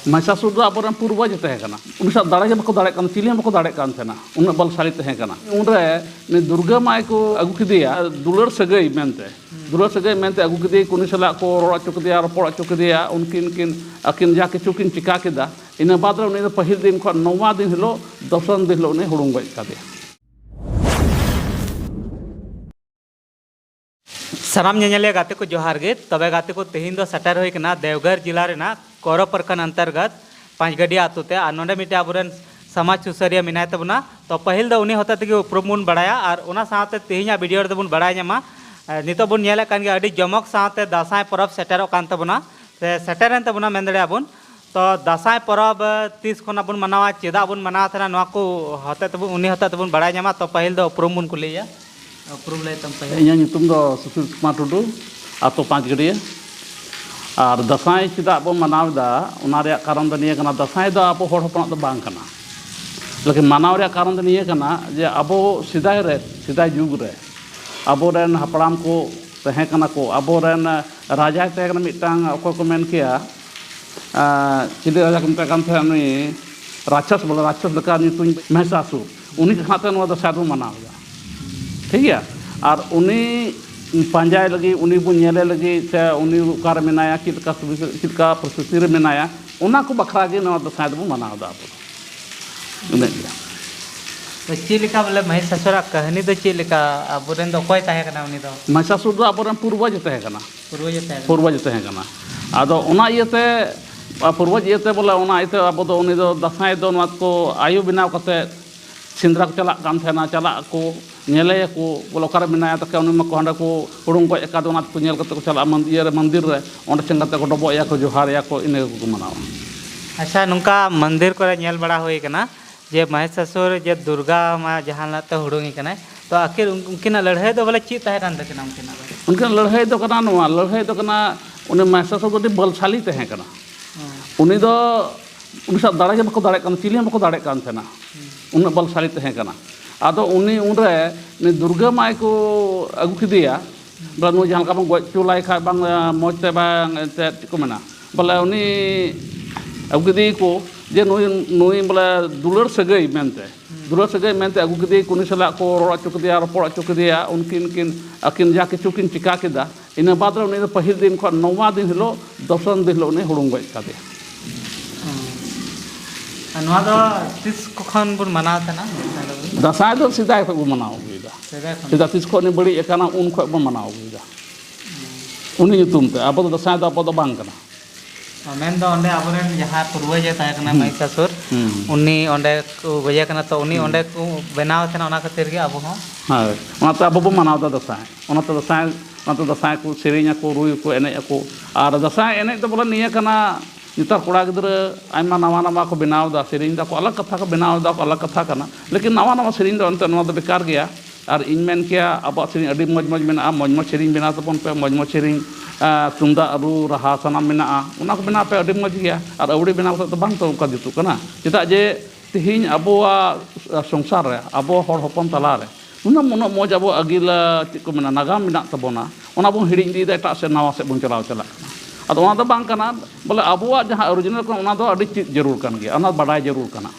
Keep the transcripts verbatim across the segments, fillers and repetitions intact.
ᱢᱟᱦᱤᱥᱟᱥᱩᱨ ᱫᱚ ᱟᱵᱚᱨᱮᱱ ᱯᱩᱨᱵᱚᱡᱽ ᱮ ᱛᱟᱦᱮᱸ ᱠᱟᱱᱟ᱾ ᱩᱱᱤ ᱥᱟᱶ ᱫᱟᱲᱮ ᱜᱮ ᱵᱟᱠᱚ ᱫᱟᱲᱮᱭᱟᱜ ᱠᱟᱱᱟ, ᱪᱤᱞᱤ ᱦᱚᱸ ᱵᱟᱠᱚ ᱫᱟᱲᱮᱭᱟᱜ ᱠᱟᱱ ᱛᱟᱦᱮᱱᱟ, ᱩᱱᱟᱹᱜ ᱵᱚᱞᱥᱟᱞᱤ ᱛᱟᱦᱮᱸ ᱠᱟᱱᱟ᱾ ᱩᱱᱨᱮ ᱩᱱᱤ ᱫᱩᱨᱜᱟᱹ ᱢᱟᱭ ᱠᱚ ᱟᱹᱜᱩ ᱠᱮᱫᱮᱭᱟ ᱫᱩᱞᱟᱹᱲ ᱥᱟᱹᱜᱟᱹᱭ ᱢᱮᱱᱛᱮ᱾ ᱫᱩᱞᱟᱹᱲ ᱥᱟᱹᱜᱟᱹᱭ ᱢᱮᱱᱛᱮ ᱟᱹᱜᱩ ᱠᱮᱫᱮᱭᱟ, ᱩᱱᱤ ᱥᱟᱞᱟᱜ ᱠᱚ ᱨᱚᱲ ᱦᱚᱪᱚ ᱠᱮᱫᱮᱭᱟ, ᱨᱚᱯᱚᱲ ᱦᱚᱪᱚ ᱠᱮᱫᱮᱭᱟ, ᱩᱱᱠᱤᱱ ᱠᱤᱱ ᱟᱹᱠᱤᱱ ᱡᱟ ᱠᱤᱪᱷᱩ ᱠᱤᱱ ᱪᱤᱠᱟ ᱠᱮᱫᱟ᱾ ᱤᱱᱟᱹ ᱵᱟᱫᱽ ᱨᱮ ᱩᱱᱤ ᱫᱚ ᱯᱟᱹᱦᱤᱞ ᱫᱤᱱ ᱠᱷᱚᱱ ᱱᱚᱣᱟ ᱫᱤᱱ ᱦᱤᱞᱳᱜ, ᱫᱚᱥᱚᱢ ᱫᱤᱱ ᱦᱤᱞᱳᱜ ᱩᱱᱤ ᱦᱩᱲᱩᱝ ᱜᱚᱡ ᱠᱟᱫᱮᱭᱟ᱾ ᱥᱟᱱᱟᱢ ᱧᱮᱧᱮᱞᱤᱭᱟᱹ ᱜᱟᱛᱮ ᱠᱚ ᱡᱚᱦᱟᱨ ᱜᱮ᱾ ᱛᱚᱵᱮ ᱜᱟᱛᱮ ᱠᱚ, ᱛᱮᱦᱮᱧ ᱫᱚ ᱥᱮᱴᱮᱨ ᱦᱩᱭ ᱠᱟᱱᱟ ᱫᱮᱣᱜᱷᱚᱨ ᱡᱮᱞᱟ ᱨᱮᱱᱟᱜ ᱠᱚᱨᱚ ᱯᱨᱚᱠᱷᱚᱸᱰ ᱚᱱᱛᱚᱨᱜᱚᱛ ᱯᱟᱸᱪᱜᱟᱹᱰᱤᱭᱟ ᱟᱛᱳ ᱛᱮ᱾ ᱟᱨ ᱱᱚᱰᱮ ᱢᱤᱫᱴᱮᱱ ᱟᱵᱚᱨᱮᱱ ᱥᱚᱢᱟᱡᱽ ᱥᱩᱥᱟᱹᱨᱤᱭᱟᱹ ᱢᱮᱱᱟᱭ ᱛᱟᱵᱚᱱᱟ᱾ ᱛᱚ ᱯᱟᱹᱦᱤᱞ ᱫᱚ ᱩᱱᱤ ᱦᱚᱛᱮ ᱛᱮᱜᱮ ᱩᱯᱨᱩᱢ ᱵᱚᱱ ᱵᱟᱲᱟᱭᱟ ᱟᱨ ᱚᱱᱟ ᱥᱟᱶᱛᱮ ᱛᱮᱦᱮᱧᱟᱜ ᱵᱷᱤᱰᱤᱭᱳ ᱨᱮᱫᱚ ᱵᱚᱱ ᱵᱟᱲᱟᱭ ᱧᱟᱢᱟ᱾ ᱮ, ᱱᱤᱛᱚᱜ ᱵᱚᱱ ᱧᱮᱞᱮᱫ ᱠᱟᱱ ᱜᱮᱭᱟ, ᱟᱹᱰᱤ ᱡᱚᱢᱚᱠ ᱥᱟᱶᱛᱮ ᱫᱟᱸᱥᱟᱭ ᱯᱚᱨᱚᱵᱽ ᱥᱮᱴᱮᱨᱚᱜ ᱠᱟᱱ ᱛᱟᱵᱚᱱᱟ, ᱥᱮ ᱥᱮᱴᱮᱨᱮᱱ ᱛᱟᱵᱚᱱᱟ ᱢᱮᱱ ᱫᱟᱲᱮᱭᱟᱜᱼᱟ ᱵᱚᱱ᱾ ᱛᱚ ᱫᱟᱸᱥᱟᱭ ᱯᱚᱨᱚᱵᱽ, ᱮ, ᱛᱤᱥ ᱠᱷᱚᱱᱟᱜ ᱵᱚᱱ ᱢᱟᱱᱟᱣᱟ, ᱪᱮᱫᱟᱜ ᱵᱚᱱ ᱢᱟᱱᱟᱣ ᱛᱟᱦᱮᱱᱟ, ᱱᱚᱣᱟ ᱠᱚ ᱦᱚᱛᱮ ᱛᱮᱵᱚᱱ, ᱩᱱᱤ ᱦᱚᱛᱮ ᱛᱮᱵᱚᱱ ᱵᱟᱲᱟᱭ ᱧᱟᱢᱟ᱾ ᱛᱚ ᱯᱟᱹᱦᱤᱞ ᱫᱚ ᱩᱯᱨᱩᱢ ᱵᱚᱱ ᱠᱩᱞᱤᱭᱮᱭᱟ᱾ ᱩᱯᱨᱩᱢ ᱞᱟᱹᱭ ᱛᱟᱢ ᱯᱟᱹᱦᱤᱞ᱾ ᱤᱧᱟᱹᱜ ᱧᱩᱛᱩᱢ ᱫᱚ ᱥᱩᱥᱤᱞ ᱠᱩᱢᱟᱨ ᱴᱩᱰᱩ, ᱟᱛᱳ ᱯᱟᱸᱪᱜᱟᱹᱰᱤᱭᱟᱹ᱾ ᱟᱨ ᱫᱟᱸᱥᱟᱭ ᱪᱮᱫᱟᱜ ᱵᱚᱱ ᱢᱟᱱᱟᱣ ᱮᱫᱟ, ᱚᱱᱟ ᱨᱮᱭᱟᱜ ᱠᱟᱨᱚᱱ ᱫᱚ ᱱᱤᱭᱟᱹ ᱠᱟᱱᱟ, ᱫᱟᱸᱥᱟᱭ ᱫᱚ ᱟᱵᱚ ᱦᱚᱲ ᱦᱚᱯᱚᱱᱟᱜ ᱫᱚ ᱵᱟᱝ ᱠᱟᱱᱟ᱾ ᱞᱮᱠᱤᱱ ᱢᱟᱱᱟᱣ ᱨᱮᱭᱟᱜ ᱠᱟᱨᱚᱱ ᱫᱚ ᱱᱤᱭᱟᱹ ᱠᱟᱱᱟ ᱡᱮ ᱟᱵᱚ ᱥᱮᱫᱟᱭ ᱨᱮ, ᱥᱮᱫᱟᱭ ᱡᱩᱜᱽ ᱨᱮ ᱟᱵᱚᱨᱮᱱ ᱦᱟᱯᱲᱟᱢ ᱠᱚ ᱛᱟᱦᱮᱸ ᱠᱟᱱᱟ ᱠᱚ, ᱟᱵᱚᱨᱮᱱ ᱨᱟᱡᱟᱭ ᱛᱟᱦᱮᱸ ᱠᱟᱱᱟ ᱢᱤᱫᱴᱟᱝ, ᱚᱠᱚᱭ ᱠᱚ ᱢᱮᱱ ᱠᱮᱭᱟ, ᱟᱸ, ᱪᱤᱞᱤ ᱨᱟᱡᱟ ᱠᱚ ᱢᱮᱛᱟᱭ ᱠᱟᱱ ᱛᱟᱦᱮᱸᱫ, ᱱᱩᱭ ᱨᱟᱠᱥᱟᱥ ᱵᱚᱞᱮ, ᱨᱟᱠᱥᱟᱥ ᱞᱮᱠᱟ ᱧᱩᱛᱩᱢ, ᱢᱚᱦᱤᱥᱟᱥᱩᱨ᱾ ᱩᱱᱤ ᱠᱷᱚᱱᱟᱜ ᱛᱮ ᱱᱚᱣᱟ ᱫᱟᱸᱥᱟᱭ ᱵᱚᱱ ᱢᱟᱱᱟᱣ ᱮᱫᱟ, ᱴᱷᱤᱠ ᱜᱮᱭᱟ᱾ ᱟᱨ ᱩᱱᱤ ᱯᱟᱸᱡᱟᱭ ᱞᱟᱹᱜᱤᱫ, ᱩᱱᱤ ᱵᱚᱱ ᱧᱮᱞᱮ ᱞᱟᱹᱜᱤᱫ, ᱥᱮ ᱩᱱᱤ ᱚᱠᱟᱨᱮ ᱢᱮᱱᱟᱭᱟ, ᱪᱮᱫ ᱞᱮᱠᱟ ᱥᱩᱵᱤ-, ᱪᱮᱫ ᱞᱮᱠᱟ ᱯᱚᱨᱤᱥᱛᱷᱤᱛᱤ ᱨᱮ ᱢᱮᱱᱟᱭᱟ, ᱚᱱᱟ ᱠᱚ ᱵᱟᱠᱷᱨᱟ ᱜᱮ ᱱᱚᱣᱟ ᱫᱟᱸᱥᱟᱭ ᱫᱚᱵᱚᱱ ᱢᱟᱱᱟᱣ ᱮᱫᱟ ᱟᱵᱚ ᱫᱚ᱾ ᱤᱱᱟᱹᱜ ᱜᱮ᱾ ᱛᱚ ᱪᱮᱫ ᱞᱮᱠᱟ ᱵᱚᱞᱮ ᱢᱚᱦᱤᱥᱟᱥᱩᱨᱟᱜ ᱠᱟᱹᱦᱱᱤ ᱫᱚ ᱪᱮᱫ ᱞᱮᱠᱟ? ᱟᱵᱚᱨᱮᱱ ᱫᱚ ᱚᱠᱚᱭ ᱛᱟᱦᱮᱸ ᱠᱟᱱᱟ ᱩᱱᱤ ᱫᱚ? ᱢᱚᱦᱤᱥᱟᱥᱩᱨ ᱫᱚ ᱟᱵᱚᱨᱮᱱ ᱯᱩᱨᱵᱚᱡᱽ ᱮ ᱛᱟᱦᱮᱸ ᱠᱟᱱᱟ᱾ ᱯᱩᱨᱵᱚᱡᱽ ᱮ ᱛᱟᱦᱮᱸ ᱠᱟᱱᱟ᱾ ᱯᱩᱨᱵᱚᱡᱽ ᱮ ᱛᱟᱦᱮᱸ ᱠᱟᱱᱟ᱾ ᱟᱫᱚ ᱚᱱᱟ ᱤᱭᱟᱹᱛᱮ, ᱯᱩᱨᱵᱚᱡᱽ ᱤᱭᱟᱹᱛᱮ ᱵᱚᱞᱮ, ᱚᱱᱟ ᱤᱭᱟᱹᱛᱮ ᱟᱵᱚ ᱫᱚ ᱩᱱᱤ ᱫᱚ ᱫᱟᱸᱥᱟᱭ ᱫᱚ ᱱᱚᱣᱟ ᱠᱚ ᱟᱭᱳ ᱵᱮᱱᱟᱣ ᱠᱟᱛᱮ ᱥᱮᱸᱫᱽᱨᱟ ᱠᱚ ᱪᱟᱞᱟᱜ ᱠᱟᱱ ᱛᱟᱦᱮᱱᱟ, ᱪᱟᱞᱟᱜ ᱟᱠᱚ, ᱧᱮᱞᱮᱭᱟᱠᱚ ᱵᱚᱞᱮ ᱚᱠᱟᱨᱮ ᱢᱮᱱᱟᱭᱟ, ᱛᱟᱠᱮ ᱩᱱᱤ ᱢᱟᱠᱚ ᱦᱟᱸᱰᱮ ᱠᱚ ᱦᱩᱲᱩᱝ ᱜᱚᱡ ᱟᱠᱟᱫ, ᱚᱱᱟ ᱛᱮᱠᱚ ᱧᱮᱞ ᱠᱟᱛᱮ ᱠᱚ ᱪᱟᱞᱟᱜᱼᱟ ᱢᱚᱱ-, ᱤᱭᱟᱹ ᱨᱮ, ᱢᱚᱱᱫᱤᱨ ᱨᱮ, ᱚᱸᱰᱮ ᱥᱮᱱ ᱠᱟᱛᱮ ᱠᱚ ᱰᱚᱵᱚᱜ ᱮᱭᱟ ᱠᱚ, ᱡᱚᱦᱟᱨ ᱮᱭᱟ ᱠᱚ, ᱤᱱᱟᱹ ᱜᱮᱠᱚ ᱢᱟᱱᱟᱣᱟ᱾ ᱟᱪᱪᱷᱟ, ᱱᱚᱝᱠᱟ ᱢᱚᱱᱫᱤᱨ ᱠᱚᱨᱮ ᱧᱮᱞ ᱵᱟᱲᱟ ᱦᱩᱭ ᱠᱟᱱᱟ ᱡᱮ ᱢᱚᱦᱤᱥᱟᱥᱩᱨ ᱡᱮ ᱫᱩᱨᱜᱟ ᱢᱟ ᱡᱟᱦᱟᱸ ᱞᱮᱠᱟᱛᱮ ᱦᱩᱲᱩᱝ ᱮ ᱠᱟᱱᱟᱭ, ᱛᱚ ᱟᱹᱠᱤᱱ ᱩᱱ-, ᱩᱱᱠᱤᱱᱟᱜ ᱞᱟᱹᱲᱦᱟᱹᱭ ᱫᱚ ᱵᱚᱞᱮ ᱪᱮᱫ ᱛᱟᱦᱮᱸ ᱠᱟᱱ ᱛᱟᱹᱠᱤᱱᱟ ᱩᱱᱠᱤᱱᱟᱜ ᱫᱚ? ᱩᱱᱠᱤᱱᱟᱜ ᱞᱟᱹᱲᱦᱟᱹᱭ ᱫᱚ ᱠᱟᱱᱟ ᱱᱚᱣᱟ, ᱞᱟᱹᱲᱦᱟᱹᱭ ᱫᱚ ᱠᱟᱱᱟ ᱩᱱᱤ ᱢᱚᱦᱤᱥᱟᱥᱩᱨ ᱫᱚ ᱟᱹᱰᱤ ᱵᱚᱞᱥᱟᱞᱤ ᱛᱟᱦᱮᱸ ᱠᱟᱱᱟ᱾ ᱩᱱᱤ ᱫᱚ, ᱩᱱᱤ ᱥᱟᱶ ᱫᱟᱲᱮ ᱜᱮ ᱵᱟᱠᱚ ᱫᱟᱲᱮᱭᱟᱜ ᱠᱟᱱᱟ, ᱪᱤᱞᱤ ᱦᱚᱸ ᱵᱟᱠᱚ ᱫᱟᱲᱮᱭᱟᱜ ᱠᱟᱱ ᱛᱟᱦᱮᱱᱟ, ᱩᱱᱟᱹᱜ ᱵᱚᱞᱥᱟᱞᱤ ᱛᱟᱦᱮᱸ ᱠᱟᱱᱟ᱾ ᱟᱫᱚ ᱩᱱᱤ ᱩᱱᱨᱮ ᱩᱱᱤ ᱫᱩᱨᱜᱟᱹ ᱢᱟᱭ ᱠᱚ ᱟᱹᱜᱩ ᱠᱮᱫᱮᱭᱟ, ᱵᱚᱞᱮ ᱱᱩᱭ ᱡᱟᱦᱟᱸ ᱞᱮᱠᱟ ᱵᱚᱱ ᱜᱚᱡ ᱦᱚᱪᱚ ᱞᱟᱭ ᱠᱷᱟᱡ ᱵᱟᱝ, ᱢᱚᱡᱽ ᱛᱮ ᱵᱟᱝ, ᱮᱱᱛᱮᱫ ᱪᱮᱫ ᱠᱚ ᱢᱮᱱᱟ, ᱵᱚᱞᱮ ᱩᱱᱤ ᱟᱹᱜᱩ ᱠᱮᱫᱮᱭᱟᱠᱚ ᱡᱮ ᱱᱩᱭ, ᱱᱩᱭ ᱵᱚᱞᱮ ᱫᱩᱞᱟᱹᱲ ᱥᱟᱹᱜᱟᱹᱭ ᱢᱮᱱᱛᱮ, ᱫᱩᱞᱟᱹᱲ ᱥᱟᱹᱜᱟᱹᱭ ᱢᱮᱱᱛᱮ ᱟᱹᱜᱩ ᱠᱮᱫᱮᱭᱟᱠᱚ, ᱩᱱᱤ ᱥᱟᱞᱟᱜ ᱠᱚ ᱨᱚᱲ ᱦᱚᱪᱚ ᱠᱮᱫᱮᱭᱟ, ᱨᱚᱯᱚᱲ ᱦᱚᱪᱚ ᱠᱮᱫᱮᱭᱟ, ᱩᱱᱠᱤᱱ ᱠᱤᱱ, ᱟᱹᱠᱤᱱ ᱡᱟ ᱠᱤᱪᱷᱩ ᱠᱤᱱ ᱪᱤᱠᱟ ᱠᱮᱫᱟ᱾ ᱤᱱᱟᱹ ᱵᱟᱫᱽ ᱨᱮ ᱩᱱᱤ ᱫᱚ ᱯᱟᱹᱦᱤᱞ ᱫᱤᱱ ᱠᱷᱚᱱ ᱱᱚᱣᱟ ᱫᱤᱱ ᱦᱤᱞᱳᱜ, ᱫᱚᱥᱚᱱ ᱫᱤᱱ ᱦᱤᱞᱳᱜ ᱩᱱᱤ ᱦᱩᱲᱩᱝ ᱜᱚᱡ ᱠᱟᱫᱮᱭᱟ᱾ ᱟᱨ ᱱᱚᱣᱟ ᱫᱚ ᱛᱤᱥ ᱠᱚ ᱠᱷᱚᱱ ᱵᱚᱱ ᱢᱟᱱᱟᱣ ᱛᱟᱦᱮᱱᱟ? ᱫᱟᱸᱥᱟᱭ ᱫᱚ ᱥᱮᱫᱟᱭ ᱠᱷᱚᱱ ᱵᱚᱱ ᱢᱟᱱᱟᱣ ᱟᱹᱜᱩᱭᱮᱫᱟ᱾ ᱥᱮᱫᱟᱭ ᱠᱷᱚᱱ᱾ ᱥᱮᱫᱟᱭ ᱛᱤᱥ ᱠᱷᱚᱱ ᱩᱱᱤ ᱵᱟᱹᱲᱤᱡ ᱟᱠᱟᱱᱟ, ᱩᱱ ᱠᱷᱚᱱ ᱵᱚᱱ ᱢᱟᱱᱟᱣ ᱟᱹᱜᱩᱭᱮᱫᱟ᱾ ᱩᱱᱤ ᱧᱩᱛᱩᱢ ᱛᱮ, ᱟᱵᱚ ᱫᱚ ᱫᱟᱸᱥᱟᱭ ᱫᱚ ᱟᱵᱚ ᱫᱚ ᱵᱟᱝ ᱠᱟᱱᱟ᱾ ᱢᱮᱱᱫᱚ ᱚᱸᱰᱮ ᱟᱵᱚᱨᱮᱱ ᱡᱟᱦᱟᱸ ᱯᱩᱨᱵᱚᱡᱮ ᱛᱟᱦᱮᱸ ᱠᱟᱱᱟ, ᱦᱩᱸ᱾ ᱢᱚᱦᱤᱥᱟᱥᱩᱨ, ᱦᱩᱸ᱾ ᱩᱱᱤ ᱚᱸᱰᱮ ᱠᱚ ᱜᱚᱡᱮ ᱠᱟᱱᱟ, ᱛᱚ ᱩᱱᱤ ᱦᱩᱸ᱾ ᱚᱸᱰᱮ ᱠᱚ ᱵᱮᱱᱟᱣ ᱮ ᱛᱟᱦᱮᱱᱟ, ᱚᱱᱟ ᱠᱷᱟᱹᱛᱤᱨ ᱜᱮ ᱟᱵᱚ ᱦᱚᱸ᱾ ᱦᱳᱭ, ᱚᱱᱟᱛᱮ ᱟᱵᱚ ᱵᱚ ᱢᱟᱱᱟᱣ ᱮᱫᱟ ᱫᱟᱸᱥᱟᱭ᱾ ᱚᱱᱟᱛᱮ ᱫᱟᱸᱥᱟᱭ, ᱚᱱᱟᱛᱮ ᱫᱟᱸᱥᱟᱭ ᱠᱚ ᱥᱮᱨᱮᱧ ᱟᱠᱚ, ᱨᱩᱭ ᱟᱠᱚ, ᱮᱱᱮᱡ ᱟᱠᱚ᱾ ᱟᱨ ᱫᱟᱸᱥᱟᱭ ᱮᱱᱮᱡ ᱫᱚ ᱵᱚᱞᱮ ᱱᱤᱭᱟᱹ ᱠᱟᱱᱟ, ᱱᱮᱛᱟᱨ ᱠᱚᱲᱟ ᱜᱤᱫᱽᱨᱟᱹ ᱟᱭᱢᱟ ᱱᱟᱣᱟ ᱱᱟᱣᱟ ᱠᱚ ᱵᱮᱱᱟᱣ ᱮᱫᱟ, ᱥᱮᱨᱮᱧ ᱫᱟᱠᱚ, ᱟᱞᱟᱜᱽ ᱠᱟᱛᱷᱟ ᱠᱚ ᱵᱮᱱᱟᱣ ᱮᱫᱟ, ᱟᱞᱟᱜᱽ ᱠᱟᱛᱷᱟ ᱠᱟᱱᱟ᱾ ᱞᱮᱠᱤᱱ ᱱᱟᱣᱟ ᱱᱟᱣᱟ ᱥᱮᱨᱮᱧ ᱫᱚ ᱮᱱᱛᱮᱫ ᱱᱚᱣᱟ ᱫᱚ ᱵᱮᱠᱟᱨ ᱜᱮᱭᱟ᱾ ᱟᱨ ᱤᱧ ᱢᱮᱱ ᱠᱮᱭᱟ, ᱟᱵᱚᱣᱟᱜ ᱥᱮᱨᱮᱧ ᱟᱹᱰᱤ ᱢᱚᱡᱽ ᱢᱚᱡᱽ ᱢᱮᱱᱟᱜᱼᱟ, ᱢᱚᱡᱽ ᱢᱚᱡᱽ ᱥᱮᱨᱮᱧ ᱵᱮᱱᱟᱣ ᱛᱟᱵᱚᱱ ᱯᱮ, ᱢᱚᱡᱽ ᱢᱚᱡᱽ ᱥᱮᱨᱮᱧ, ᱟᱸ, ᱛᱩᱢᱫᱟᱜ ᱨᱩ, ᱨᱟᱦᱟ ᱥᱟᱱᱟᱢ ᱢᱮᱱᱟᱜᱼᱟ, ᱚᱱᱟ ᱠᱚ ᱵᱮᱱᱟᱣ ᱯᱮ, ᱟᱹᱰᱤ ᱢᱚᱡᱽ ᱜᱮᱭᱟ᱾ ᱟᱨ ᱟᱹᱣᱲᱤ ᱵᱮᱱᱟᱣ ᱠᱟᱛᱮ ᱫᱚ ᱵᱟᱝ ᱛᱚ ᱚᱱᱠᱟ ᱡᱩᱛᱩᱜ ᱠᱟᱱᱟ᱾ ᱪᱮᱫᱟᱜ ᱡᱮ ᱛᱮᱦᱮᱧ ᱟᱵᱚᱣᱟᱜ ᱥᱚᱝᱥᱟᱨ ᱨᱮ, ᱟᱵᱚ ᱦᱚᱲ ᱦᱚᱯᱚᱱ ᱛᱟᱞᱟ ᱨᱮ ᱩᱱᱟᱹᱜ, ᱩᱱᱟᱹᱜ ᱢᱚᱡᱽ ᱟᱵᱚᱣᱟᱜ ᱟᱹᱜᱤᱞ, ᱪᱮᱫ ᱠᱚ ᱢᱮᱱᱟ, ᱱᱟᱜᱟᱢ ᱢᱮᱱᱟᱜ ᱛᱟᱵᱚᱱᱟ, ᱚᱱᱟ ᱵᱚᱱ ᱦᱤᱲᱤᱧ ᱤᱫᱤᱭᱮᱫᱟ, ᱮᱴᱟᱜ ᱥᱮᱫ ᱱᱟᱣᱟ ᱥᱮᱫ ᱵᱚᱱ ᱪᱟᱞᱟᱣ ᱪᱟᱞᱟᱜ ᱠᱟᱱᱟ᱾ ᱟᱫᱚ ᱚᱱᱟ ᱫᱚ ᱵᱟᱝ ᱠᱟᱱᱟ, ᱵᱚᱞᱮ ᱟᱵᱚᱣᱟᱜ ᱡᱟᱦᱟᱸ original ᱠᱟᱱᱟ, ᱚᱱᱟ ᱫᱚ ᱟᱹᱰᱤ ᱪᱮᱫ ᱡᱟᱹᱨᱩᱲ ᱠᱟᱱ ᱜᱮᱭᱟ, ᱚᱱᱟ ᱵᱟᱰᱟᱭ ᱡᱟᱹᱨᱩᱲ ᱠᱟᱱᱟ᱾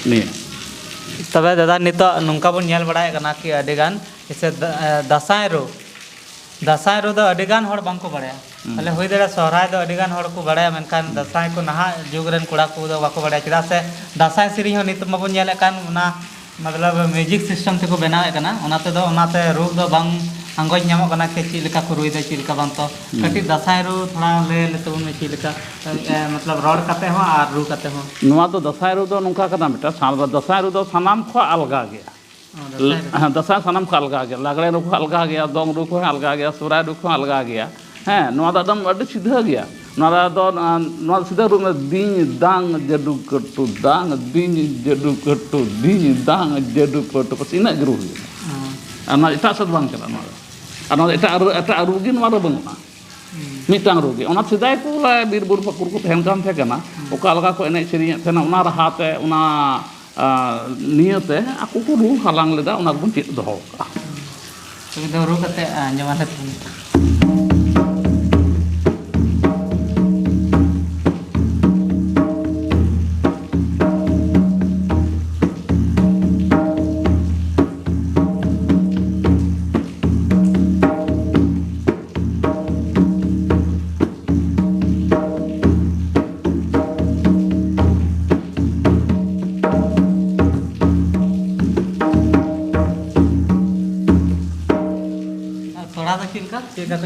ᱱᱤᱭᱟᱹ᱾ ᱛᱚᱵᱮ ᱫᱟᱫᱟ, ᱱᱤᱛᱚᱜ ᱱᱚᱝᱠᱟ ᱵᱚᱱ ᱧᱮᱞ ᱵᱟᱲᱟᱭᱮᱫ ᱠᱟᱱᱟ ᱠᱤ ᱟᱹᱰᱤ ᱜᱟᱱ ᱡᱮᱭᱥᱮ ᱫᱟ-, ᱮ, ᱫᱟᱸᱥᱟᱭ ᱨᱩ, ᱫᱟᱸᱥᱟᱭ ᱨᱩ ᱫᱚ ᱟᱹᱰᱤ ᱜᱟᱱ ᱦᱚᱲ ᱵᱟᱝ ᱠᱚ ᱵᱟᱲᱟᱭᱟ᱾ ᱦᱩᱸ᱾ ᱛᱟᱦᱞᱮ ᱦᱩᱭ ᱫᱟᱲᱮᱭᱟᱜᱼᱟ ᱥᱚᱦᱨᱟᱭ ᱫᱚ ᱟᱹᱰᱤ ᱜᱟᱱ ᱦᱚᱲ ᱠᱚ ᱵᱟᱲᱟᱭᱟ, ᱢᱮᱱᱠᱷᱟᱱ ᱫᱟᱸᱥᱟᱭ ᱠᱚ ᱱᱟᱦᱟᱜ ᱡᱩᱜᱽ ᱨᱮᱱ ᱠᱚᱲᱟ ᱠᱚᱫᱚ ᱵᱟᱠᱚ ᱵᱟᱲᱟᱭᱟ, ᱪᱮᱫᱟᱜ ᱥᱮ ᱫᱟᱸᱥᱟᱭ ᱥᱮᱨᱮᱧ ᱦᱚᱸ ᱱᱤᱛ ᱢᱟᱵᱚᱱ ᱧᱮᱞᱮᱫ ᱠᱟᱱ ᱚᱱᱟ ᱢᱚᱛᱞᱚᱵ music system ᱛᱮᱠᱚ ᱵᱮᱱᱟᱣᱮᱫ ᱠᱟᱱᱟ, ᱚᱱᱟ ᱛᱮᱫᱚ, ᱚᱱᱟᱛᱮ ᱨᱩ ᱫᱚ ᱵᱟᱝ ᱟᱸᱜᱚᱪ ᱧᱟᱢᱚᱜ ᱠᱟᱱᱟ ᱠᱤ ᱪᱮᱫ ᱞᱮᱠᱟ ᱠᱚ ᱨᱩᱭᱮᱫᱟ, ᱪᱮᱫ ᱞᱮᱠᱟ ᱵᱟᱝ᱾ ᱛᱚ ᱦᱩᱸ᱾ ᱠᱟᱹᱴᱤᱡ ᱫᱟᱸᱥᱟᱭ ᱨᱩ ᱛᱷᱚᱲᱟ ᱞᱟᱹᱭ ᱞᱮ ᱛᱟᱵᱚᱱ ᱢᱮ, ᱪᱮᱫ ᱞᱮᱠᱟ, ᱮ, ᱢᱚᱛᱞᱚᱵ ᱨᱚᱲ ᱠᱟᱛᱮ ᱦᱚᱸ ᱟᱨ ᱨᱩ ᱠᱟᱛᱮ ᱦᱚᱸ᱾ ᱱᱚᱣᱟ ᱫᱚ ᱫᱟᱸᱥᱟᱭ ᱨᱩ ᱫᱚ ᱱᱚᱝᱠᱟ ᱠᱟᱱᱟ ᱢᱤᱫᱴᱟᱝ, ᱥᱟᱶ-, ᱫᱟᱸᱥᱟᱭ ᱨᱩ ᱫᱚ ᱥᱟᱱᱟᱢ ᱠᱷᱚᱱ ᱟᱞᱜᱟ ᱜᱮᱭᱟ᱾ ᱚ, ᱫᱟᱸᱥᱟᱭ ᱨᱩ᱾ ᱦᱮᱸ, ᱫᱟᱸᱥᱟᱭ ᱥᱟᱱᱟᱢ ᱠᱷᱚᱱ ᱟᱞᱜᱟ ᱜᱮᱭᱟ, ᱞᱟᱜᱽᱲᱮ ᱨᱩ ᱠᱷᱚᱱ ᱟᱞᱜᱟ ᱜᱮᱭᱟ, ᱫᱚᱝ ᱨᱩ ᱠᱷᱚᱱ ᱟᱞᱜᱟ ᱜᱮᱭᱟ, ᱥᱚᱦᱨᱟᱭ ᱨᱩ ᱠᱷᱚᱱ ᱟᱞᱜᱟ ᱜᱮᱭᱟ᱾ ᱦᱮᱸ, ᱱᱚᱣᱟ ᱫᱚ ᱮᱠᱫᱚᱢ ᱟᱹᱰᱤ ᱥᱤᱫᱷᱟᱹ ᱜᱮᱭᱟ᱾ ᱱᱚᱣᱟ ᱫᱚ, ᱱᱚᱣᱟ ᱥᱤᱫᱷᱟᱹ ᱨᱩ ᱢᱮ, ᱫᱤᱧ ᱫᱟᱝ ᱡᱟᱹᱰᱩ ᱠᱟᱹᱴᱩ, ᱫᱟᱝ ᱫᱤᱧ ᱡᱟᱹᱰᱩ ᱠᱟᱹᱴᱩ, ᱫᱤᱧ ᱫᱟᱝ ᱡᱟᱹᱰᱩ ᱠᱟᱹᱴᱩ, ᱵᱟᱥ ᱤᱱᱟᱹᱜ ᱜᱮ ᱨᱩ ᱦᱩᱭᱩᱜᱼᱟ᱾ ᱦᱮᱸ᱾ ᱟᱨ ᱱᱚᱣᱟ ᱮᱴᱟᱜ ᱥᱮᱫ ᱫᱚ ᱵᱟᱝ ᱪᱟᱞᱟᱜᱼᱟ ᱱᱚᱣᱟ ᱫᱚ᱾ ᱟᱨ ᱱᱚᱣᱟ ᱫᱚ ᱮᱴᱟᱜ ᱨᱩ, ᱮᱴᱟᱜ ᱨᱩ ᱜᱮ ᱱᱚᱣᱟ ᱨᱮ ᱵᱟᱹᱱᱩᱜᱼᱟ᱾ ᱦᱩᱸ᱾ ᱢᱤᱫᱴᱟᱝ ᱨᱩ ᱜᱮ᱾ ᱚᱱᱟ ᱥᱮᱫᱟᱭ ᱠᱚ ᱵᱚᱞᱮ ᱵᱤᱨ ᱵᱩᱨᱩ ᱯᱟᱹᱠᱩᱲ ᱠᱚ ᱛᱟᱦᱮᱱ ᱠᱟᱱ ᱛᱟᱦᱮᱸ ᱠᱟᱱᱟ, ᱦᱩᱸ᱾ ᱚᱠᱟ ᱞᱮᱠᱟ ᱠᱚ ᱮᱱᱮᱡ ᱥᱮᱨᱮᱧᱮᱫ ᱛᱟᱦᱮᱱᱟ, ᱚᱱᱟ ᱨᱟᱦᱟ ᱛᱮ, ᱚᱱᱟ, ᱟ, ᱱᱤᱭᱟᱹ ᱛᱮ ᱟᱠᱚ ᱠᱚ ᱨᱩ ᱦᱟᱞᱟᱝ ᱞᱮᱫᱟ, ᱚᱱᱟ ᱠᱚᱵᱚᱱ ᱪᱮᱫ ᱫᱚᱦᱚ ᱠᱟᱜᱼᱟ᱾ ᱛᱚᱵᱮ ᱫᱚ ᱨᱩ ᱠᱟᱛᱮ, ᱟ, ᱟᱸᱡᱚᱢ ᱟᱞᱮ ᱛᱟᱵᱚᱱ᱾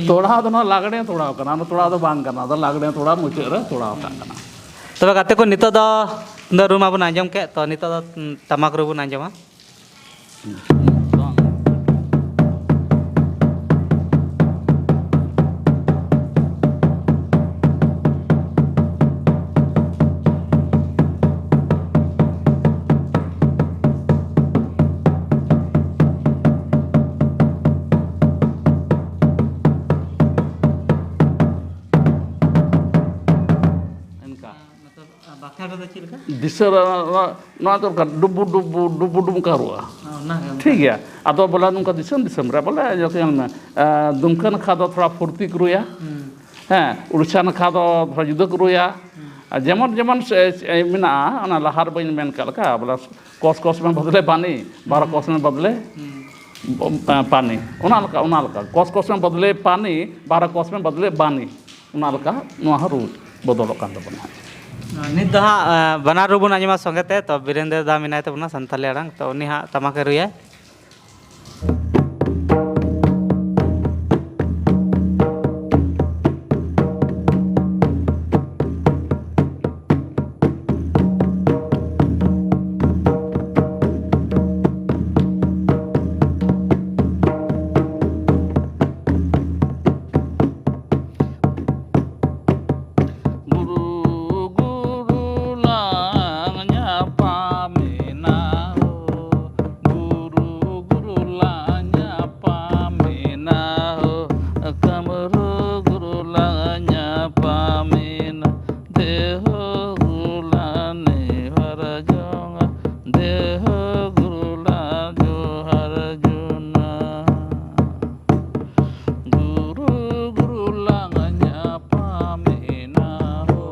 ᱛᱚᱲᱟᱣ ᱫᱚ ᱱᱚᱣᱟ ᱞᱟᱜᱽᱲᱮ ᱛᱚᱲᱟᱣ ᱠᱟᱱᱟ, ᱚᱱᱟ ᱛᱚᱲᱟᱣ ᱫᱚ ᱵᱟᱝ ᱠᱟᱱᱟ, ᱟᱫᱚ ᱞᱟᱜᱽᱲᱮ ᱛᱚᱲᱟᱣ ᱢᱩᱪᱟᱹᱫ ᱨᱮ ᱛᱚᱲᱟᱣ ᱠᱟᱜ ᱠᱟᱱᱟ᱾ ᱛᱚᱵᱮ ᱜᱟᱛᱮ ᱠᱚ, ᱱᱤᱛᱚᱜ ᱫᱚ ᱛᱩᱢᱫᱟᱜ ᱨᱩ ᱢᱟᱵᱚᱱ ᱟᱸᱡᱚᱢ ᱠᱮᱫ, ᱛᱚ ᱱᱤᱛᱚᱜ ᱫᱚ, ᱩᱸ, ᱴᱟᱢᱟᱠ ᱨᱩ ᱵᱚᱱ ᱟᱸᱡᱚᱢᱟ᱾ ᱚᱱᱠᱟ᱾ ᱢᱚᱛᱞᱚᱵ, ᱵᱟᱸᱠᱷᱮᱲ ᱨᱮᱫᱚ ᱪᱮᱫ ᱞᱮᱠᱟ? ᱫᱤᱥᱟᱹ ᱨᱮ ᱱᱚᱣᱟ, ᱱᱚᱣᱟ ᱫᱚ ᱰᱩᱵᱩ, ᱰᱩᱵᱩ, ᱰᱩᱵᱩ, ᱰᱩᱵᱩ ᱚᱱᱠᱟ ᱨᱩᱣᱟᱹᱜᱼᱟ᱾ ᱚᱱᱟ ᱜᱮ, ᱚᱱᱠᱟ ᱴᱷᱤᱠ ᱜᱮ᱾ ᱜᱮᱭᱟ᱾ ᱟᱫᱚ ᱵᱚᱞᱮ ᱱᱚᱝᱠᱟ ᱫᱤᱥᱚᱢ, ᱫᱤᱥᱚᱢ ᱨᱮ ᱵᱚᱞᱮ ᱧᱮᱞ ᱢᱮ, ᱮ, ᱫᱩᱢᱠᱟᱹ ᱱᱟᱠᱷᱟ ᱫᱚ ᱛᱷᱚᱲᱟ ᱯᱷᱩᱨᱛᱤ ᱠᱚ ᱨᱩᱭᱟ᱾ ᱦᱩᱸ᱾ ᱦᱮᱸ, ᱩᱲᱤᱥᱥᱟ ᱱᱟᱠᱷᱟ ᱫᱚ ᱛᱷᱚᱲᱟ ᱡᱩᱫᱟᱹ ᱠᱚ ᱨᱩᱭᱟ᱾ ᱦᱩᱸ᱾ ᱟᱨ ᱡᱮᱢᱚᱱ, ᱡᱮᱢᱚᱱ ᱥᱮ, ᱥᱮ, ᱢᱮᱱᱟᱜᱼᱟ, ᱚᱱᱟ ᱞᱟᱦᱟ ᱨᱮ ᱵᱟᱹᱧ ᱢᱮᱱ ᱠᱟᱜ ᱞᱮᱠᱟ, ᱵᱚᱞᱮ ᱠᱚᱥ ᱠᱚᱥ ᱢᱮ ᱵᱚᱫᱞᱮ ᱵᱟᱱᱤ, ᱵᱟᱨᱚ ᱠᱚᱥ ᱢᱮ ᱵᱚᱫᱞᱮ ᱦᱩᱸ᱾ ᱵᱚ-, ᱮ, ᱯᱟᱱᱤ᱾ ᱚᱱᱟ ᱞᱮᱠᱟ, ᱚᱱᱟ ᱞᱮᱠᱟ᱾ ᱠᱚᱥ ᱠᱚᱥ ᱢᱮ ᱵᱚᱫᱞᱮ ᱯᱟᱱᱤ, ᱵᱟᱨᱚ ᱠᱚᱥ ᱢᱮ ᱵᱚᱫᱞᱮ ᱵᱟᱱᱤ᱾ ᱚᱱᱟ ᱞᱮᱠᱟ ᱱᱚᱣᱟ ᱦᱚᱸ ᱨᱩ ᱵᱚᱫᱚᱞᱚᱜ ᱠᱟᱱ ᱛᱟᱵᱚᱱᱟ᱾ ᱱᱤᱛ ᱫᱚ ᱦᱟᱸᱜ, ᱮ, ᱵᱟᱱᱟᱨ ᱨᱩ ᱵᱚᱱ ᱟᱸᱡᱚᱢᱟ ᱥᱚᱸᱜᱮ ᱛᱮ᱾ ᱛᱚ, ᱵᱤᱨᱮᱱᱫᱨᱚ ᱫᱟ ᱢᱮᱱᱟᱭ ᱛᱟᱵᱚᱱᱟ ᱥᱟᱱᱛᱟᱞᱤ ᱟᱲᱟᱝ, ᱛᱚ, ᱩᱱᱤ ᱦᱟᱸᱜ ᱴᱟᱢᱟᱠᱮ ᱨᱩᱭᱟᱭ᱾ ᱜᱩᱨᱩ, ᱜᱩᱨᱩ ᱞᱟᱝ ᱧᱟᱯᱟᱢᱮᱱᱟ ᱦᱳ᱾ ᱜᱩᱨᱩ, ᱜᱩᱨᱩ ᱞᱟᱝ ᱧᱟᱯᱟᱢᱮᱱᱟ ᱦᱳ᱾ ᱠᱟᱢᱨᱩ ᱜᱩᱨᱩ ᱞᱟᱝ ᱧᱟᱯᱟᱢᱮᱱᱟ᱾ ᱫᱮᱦᱳ ᱜᱩᱨᱩ ᱞᱟᱝ ᱱᱮᱦᱚᱨ ᱡᱚᱝᱟ᱾ ᱫᱮᱦᱳ ᱜᱩᱨᱩ ᱞᱟᱝ ᱡᱚᱦᱟᱨ ᱡᱚᱝᱟ᱾ ᱜᱩᱨᱩ, ᱜᱩᱨᱩ ᱞᱟᱝ ᱧᱟᱯᱟᱢᱮᱱᱟ ᱦᱳ᱾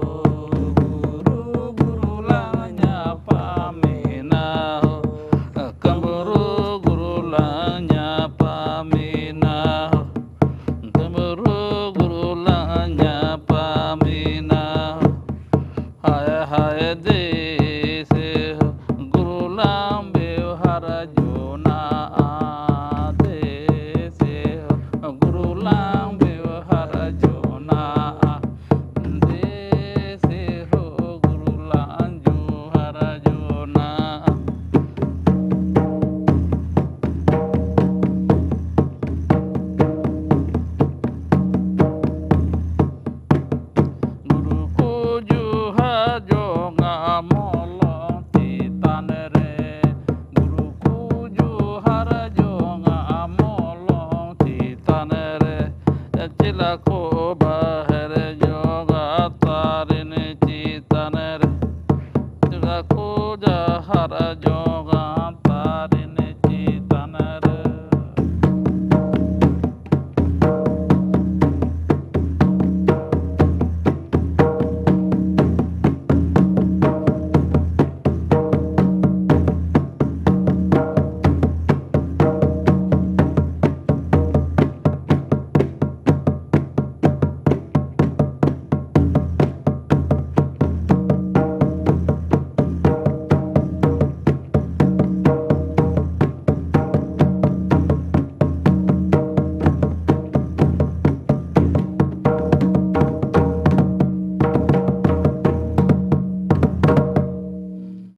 ᱜᱩᱨᱩ, ᱜᱩᱨᱩ ᱞᱟᱝ ᱧᱟᱯᱟᱢᱮᱱᱟ ᱦᱳ᱾ ᱠᱟᱢᱨᱩ ᱜᱩᱨᱩ ᱞᱟᱝ ᱧᱟᱯᱟᱢᱮᱱᱟ ᱦᱳ᱾ ᱠᱟᱢᱨᱩ ᱜᱩᱨᱩ ᱞᱟᱝ ᱧᱟᱯᱟᱢᱮᱱᱟ ᱦᱳ᱾ ᱦᱟᱭ, ᱦᱟᱭ, ᱫᱮ